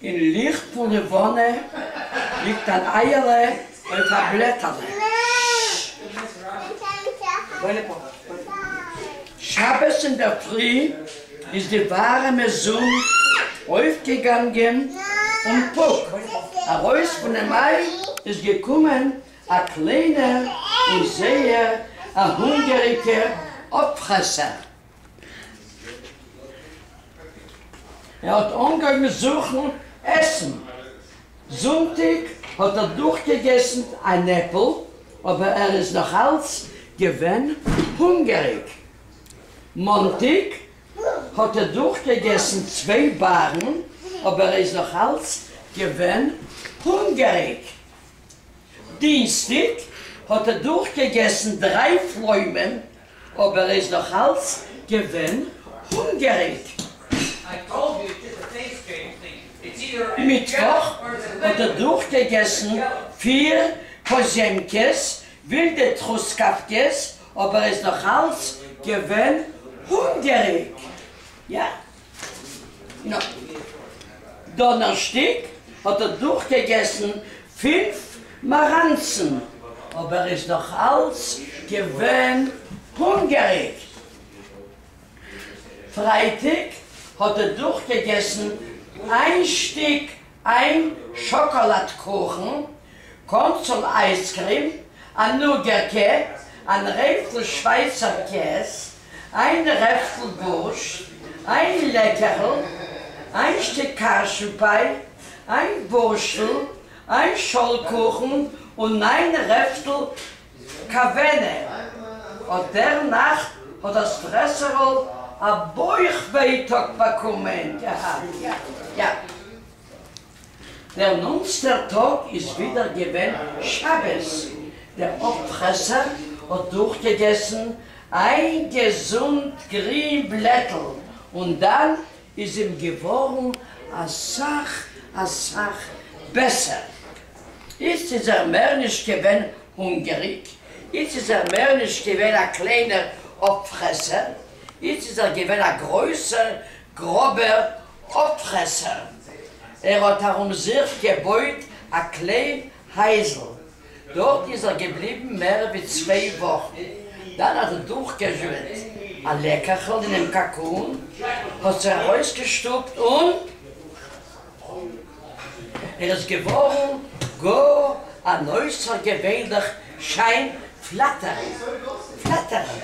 אין ליכט פון לבנה ליגט אן אייעלע אויף א בלעטעלע. שבת אינדערפרי איז די ווארעמע זון אויפגעגאנגען און פוק, ארויס פונעם איי איז געקומען א קליינער און זייער א הונגעריגער אפפרעסער. ער האט אנגעהויבן זוכן עסן. זונטאג האט ער דורכגעגעסן אן עפל, אבער ער איז נאך אלץ געווען הונגעריג. מאנטאג האט ער דורכגעגעסן צוויי בארן, אבער ער איז נאך אלץ געווען הונגעריג. דינסטאג האט ער דורכגעגעסן דריי פלוימען, אבער ער איז נאך אלץ געווען הונגעריג. מיטוואך האט ער דורכגעגעסן פיר פאזעמקעס ווילדע טרוסקאווקעס, אבער ער איז נאך אלץ געווען הונגעריג. דאנערשטאג האט ער דורכגעגעסן פינף מאראנצן, אבער איז נאך אלץ געווען הונגעריג. פרייטאג האט ער דורכגעגעסן איין שטיק איין שאקאלאד קוכן, קאנצל אייזקרים, א נוגערקע, אן רעפטל שווייצער קעז, איין רעפטל בארשט, איין לעקערל, איין שטיק קארשן-פיי, איין בארשטל, איין שאלקוכן און איין רעפטל קאווענע. אט דער נאכט האט דאס פרעסערל א בויך-ווייטאג באקומען. דער נאנטסטער טאג איז ווידער געווען שבת, דער אפפרעסער האט דורכגעגעסן איין געזונט גרין בלעטל און דאן איז אים געווארן אסאך אסאך בעסער. איצט איז ער מער נישט געווען הונגעריג, איצט איז ער מער נישט געווען א קליינער אפפרעסער, איצט איז ער געווען א גרויסער גראבער אפפרעסער. ער האט ארום זיך געבויט א קליין הייזל. דארט איז ער געבליבן מער ווי צוויי וואכן. דאן האט ער דורכגעזשועט א לעקעכל אינעם קאקון, האט זיך ארויסגעשטופט און ער איז געווארן גאר אן אויסערגעווענליך שיין פלאטערל. פלאטערל.